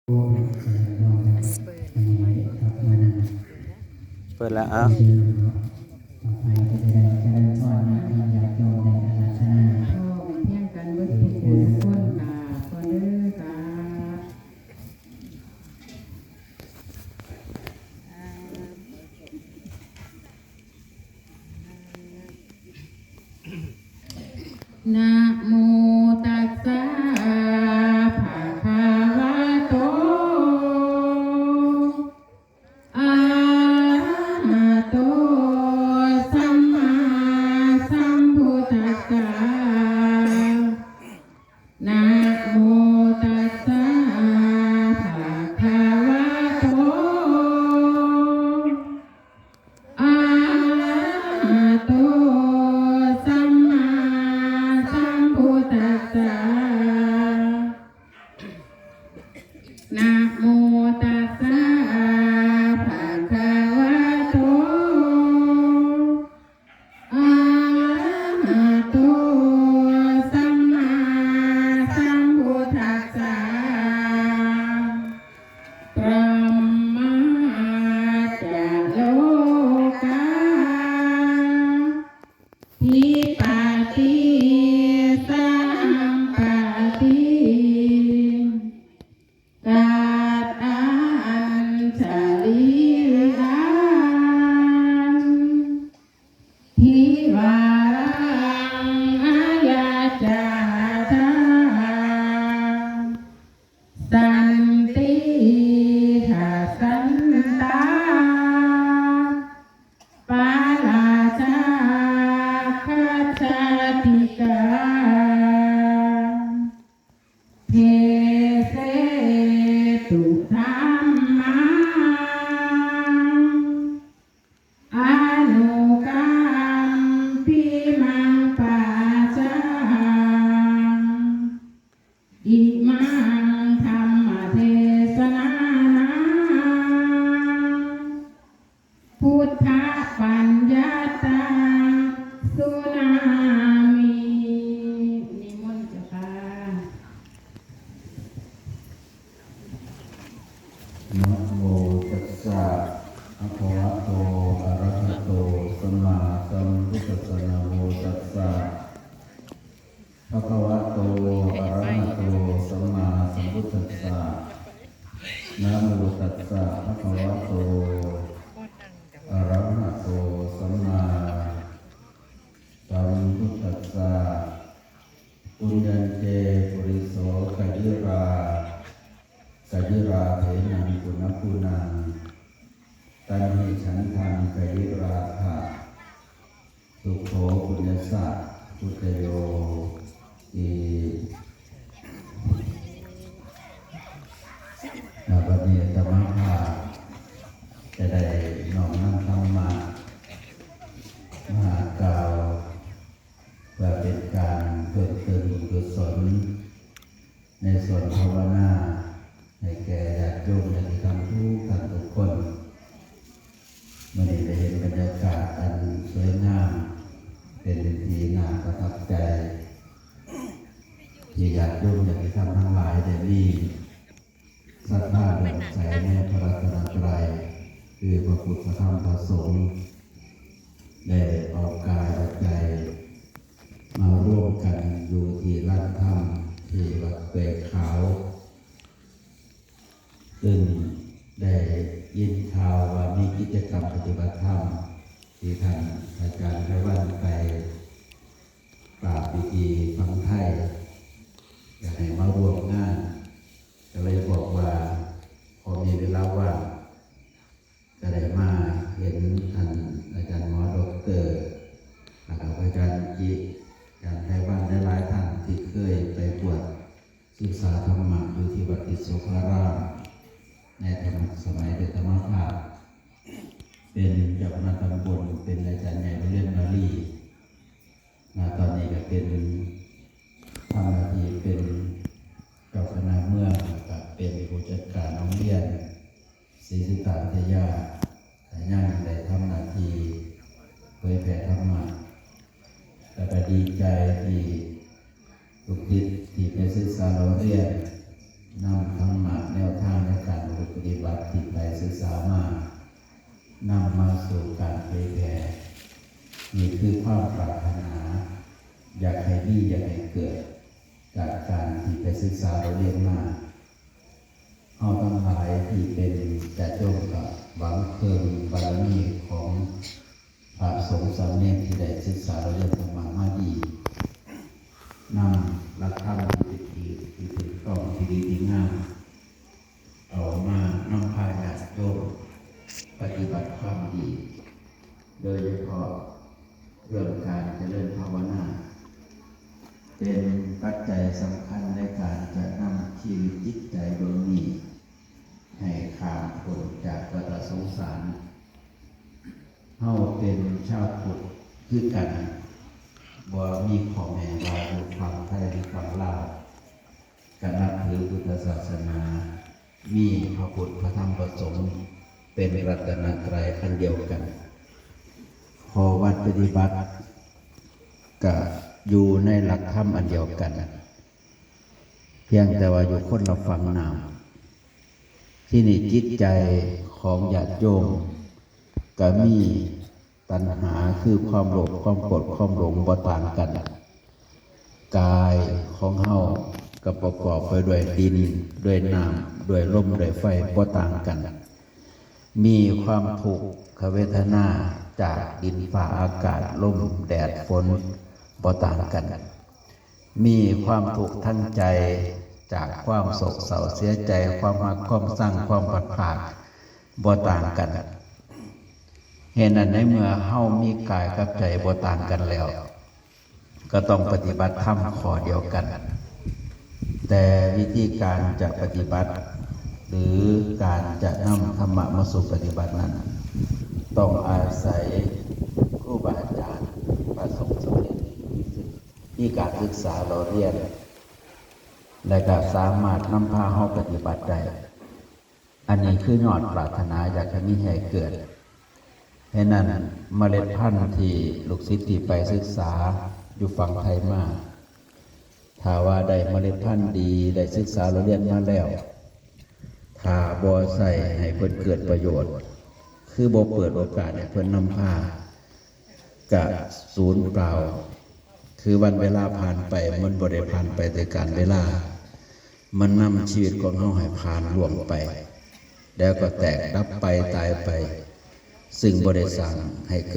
ເປີດແລ້ວ ເອົາ ຂໍໃຫ້ເປັນໄດ້ເລີນພອນນະ ຍາດໂຍມໄດ້ອາລາທະນາ ພ້ອມພຽງກັນເບິດທຸກຜູ້ທຸກຄົນ ກາບກ່ອນເດີ ກາບ. ນະໂມຕັດສະ ພະຄະວະໂຕ ອະລະຫະໂຕ ສຳມາສຳພຸດທັດສະ. ນະໂມຕັດສະ ພະຄະວະໂຕ ອະລະຫະໂຕ ສຳມາສຳພຸດທັດສະ. ນະໂມຕັດສະ ພະຄະວະໂຕ ອະລະຫະໂຕ ສຳມາສຳພຸດທັດສະ. ບະມາຈະໂລກາ ທິປະຕິສຳປະຕິ ຕັດອັນຈະລິຍັງ ທິວາລັງອາຍາຈາທາ ສັນຕິທັດສັນຕາ ປາລາຊາຄັດສະຕິກາ ເພເສຕຸທຳມັງ ອະນຸກຳປິມັງປະຊາ ອິມັງທຳມະເທສະນານັງ ພຸດທະບັນຍັດຕັງສຸນາມິ. ນິມົນເຈົ້າຄ່ະ. ນະໂມຕັດສະ ພະຄະວະໂຕ ອະລະຫະໂຕ ສຳມາສຳພຸດທັດສະ. ນະໂມຕັດສະ ພະຄະວະໂຕ ອະລະຫະໂຕ ສຳມາສຳພຸດທັດສະ. ນະໂມຕັດສະ ພະຄະວະໂຕ ອະລະຫະໂຕ ສຳມາສຳພຸດທັດສະ. ປຸນຍັນເຈ ປຸລິໂສ ກະກິຣາ ກະກິຣາເຖນັງ ປຸນະປຸນະ ຕັນຫິສັນທັງ ກະກິຣາທະ ສຸໂຂ ປຸນຍະສະ ປຸດຕະໂຍ ຕິ. ນະ ບັດນີ້ອາດຕະມາພາບຈະໄດ້ນ້ອມນຳທຳມະມາກ່າວ ເພື່ອເປັນການເພີ່ມເຕີມບຸນກຸສົນ ໃນສ່ວນພາວະນາ ໃຫ້ແກ່ຍາດໂຍມຍາດຕິທຳທຸກທ່ານທຸກຄົນ. ມື້ນີ້ໄດ້ເຫັນບັນຍາກາດອັນສວຍງາມ ເປັນທີ່ໜ້າປະທັບໃຈ ທີ່ຍາດໂຍມຍາດຕິທຳທັງຫຼາຍໄດ້ມີ ສັດທາເຫຼື້ອມໃສໃນພະລັດຕະນະໄຕ ຄືພະພຸດທະທຳພະສົງ ໄດ້ເອົາກາຍເອົາໃຈມາລວມກັນຢູ່ທີ່ລານທຳ ທີ່ວັດເປືອຍຂາວ ຊຶ່ງໄດ້ຍິນຂ່າວວ່າມີກິດຈະກຳປະຕິບັດທຳ ທີ່ທ່ານອາຈານໄພວັນໄປ ກາບພິທີຝັ່ງໄທ ຢາກໃຫ້ມາຮ່ວມງານ ກໍເລີຍບອກວ່າ ພໍມີເວລາວ່າງ ກໍໄດ້ມາເຫັນທ່ານອາຈານໝໍດັອກເຕີ ແລ້ວກໍພະອາຈານຈິ ອາຈານໄພວັນ ຫຼາຍໆທ່ານທີ່ເຄີຍໄປບວດສຶກສາທຳມະຢູ່ທີ່ວັດທິດໂສພາຣາມ ໃນສະໄໝເປັນອາດຕະມາພາບ ເປັນເຈົ້າຄະນະຕຳບົນ ເປັນອາຈານໃຫຍ່ໂຮງຮຽນວາລີ ນະ ຕອນນີ້ກໍເປັນ ທຳໜ້າທີ່ເປັນເຈົ້າຄະນະເມືອງ ແລ້ວກໍເປັນຜູ້ຈັດການໂຮງຮຽນ ສີສຸດຕາວິທະຍາ ກໍຍັງໄດ້ທຳໜ້າທີ່ເຜີຍແຜ່ທຳມະ ແລ້ວກໍດີໃຈທີ່ລູກສິດທີ່ໄປສຶກສາເລົ່າຮຽນ ນຳທຳມະແນວທາງ ປະຕິບັດທີ່ໄປສຶກສາມາ ນຳມາສູ່ການເຜີຍແຜ່. ນີ້ຄືຄວາມປາດຖະໜາ ຢາກໃຫ້ມີ ຢາກໃຫ້ເກີດ ຈາກການທີ່ໄປສຶກສາເຮົາຮຽນມາ. ເຮົາທັງຫຼາຍທີ່ເປັນຍາດໂຍມກໍຫວັງເພິ່ງບາລະມີຂອງພະສົງສາມເນນທີ່ໄດ້ສຶກສາເຮົາຮຽນທຳມະມາດີ, ນຳຫຼັກທຳທີ່ເປັນທີ່ ທີ່ຖືກຕ້ອງ ທີ່ດີທີ່ງາມ ເອົາມານຳພາຍາດໂຍມປະຕິບັດຄວາມດີ, ໂດຍສະເພາະເລື່ອງການຈະເລີນພາວະນາ ເປັນປັດໄຈສຳຄັນໃນການຈະນຳຊີວິດຈິດໃຈດວງນີ້ໃຫ້ຂ້າມພົ້ນຈາກວັດຕະສົງສານ. ເຮົາເປັນຊາວພຸດຄືກັນ, ບໍ່ມີຂໍ້ແມ້ວ່າຢູ່ຝັ່ງໄທ ຫຼື ຝັ່ງລາວ ກໍນັບຖືພຸດທະສາສະໜາ, ມີພະພຸດ ພະທຳ ພະສົງ ເປັນລັດຕະນະໄຕອັນດຽວກັນ. ຂໍ້ວັດປະຕິບັດກໍຢູ່ໃນຫຼັກທຳອັນດຽວກັນ, ພຽງແຕ່ວ່າຢູ່ຄົນລະຝັ່ງນ້ຳ. ທີນີ້ຈິດໃຈຂອງຍາດໂຍມກໍມີ ຕັນຫາຄືຄວາມໂລບ, ຄວາມໂກດ, ຄວາມຫຼົງບໍ່ຕ່າງກັນ. ກາຍຂອງເຮົາກໍປະກອບໄປດ້ວຍດິນ, ດ້ວຍນ້ຳ, ດ້ວຍລົມ, ດ້ວຍໄຟບໍ່ຕ່າງກັນ. ມີຄວາມທຸກຂະເວທະນາຈາກດິນຟ້າອາກາດ, ລົມ, ແດດ, ຝົນບໍ່ຕ່າງກັນ. ມີຄວາມທຸກທາງໃຈຈາກຄວາມໂສກເສົ້າເສຍໃຈ, ຄວາມຮັກຄວາມຊັງ, ຄວາມພັດພາກບໍ່ຕ່າງກັນ. ເຫດນັ້ນ ໃນເມື່ອເຮົາມີກາຍກັບໃຈບໍ່ຕ່າງກັນແລ້ວ, ກໍຕ້ອງປະຕິບັດທຳຂໍ້ດຽວກັນ. ແຕ່ວິທີການຈະປະຕິບັດ ຫຼື ການຈະນຳທຳມະມາສູ່ປະຕິບັດນັ້ນ, ຕ້ອງອາໄສຄູບາອາຈານ, ພະສົງສາມເນນທີ່ມີການສຶກສາຫຼໍ່ລຽນ ແລະ ກໍສາມາດນຳພາເຮົາປະຕິບັດໄດ້. ອັນນີ້ຄືຍອດປາດຖະໜາຢາກໃຫ້ມີໃຫ້ເກີດ. ເຫດນັ້ນ ເມລັດພັນທີ່ລູກສິດທີ່ໄປສຶກສາຢູ່ຝັ່ງໄທມາ, ຖ້າວ່າໄດ້ເມລັດພັນດີ, ໄດ້ສຶກສາຫຼໍ່ລຽນມາແລ້ວ, ຖ້າບໍ່ໃຊ້ໃຫ້ເພິ່ນເກີດປະໂຫຍດ, ຄືບໍ່ເປີດໂອກາດໃຫ້ເພິ່ນນຳພາ, ກະສູນເປົ່າ. ຄືວັນເວລາຜ່ານໄປ, ມັນບໍ່ໄດ້ຜ່ານໄປແຕ່ການເວລາ, ມັນນຳຊີວິດຂອງເຮົາໃຫ້ຜ່ານລ່ວງໄປ, ແລ້ວກໍແຕກດັບໄປ, ຕາຍໄປ, ຊຶ່ງບໍ່ໄດ້ສ້າງໃຫ້ເກີດ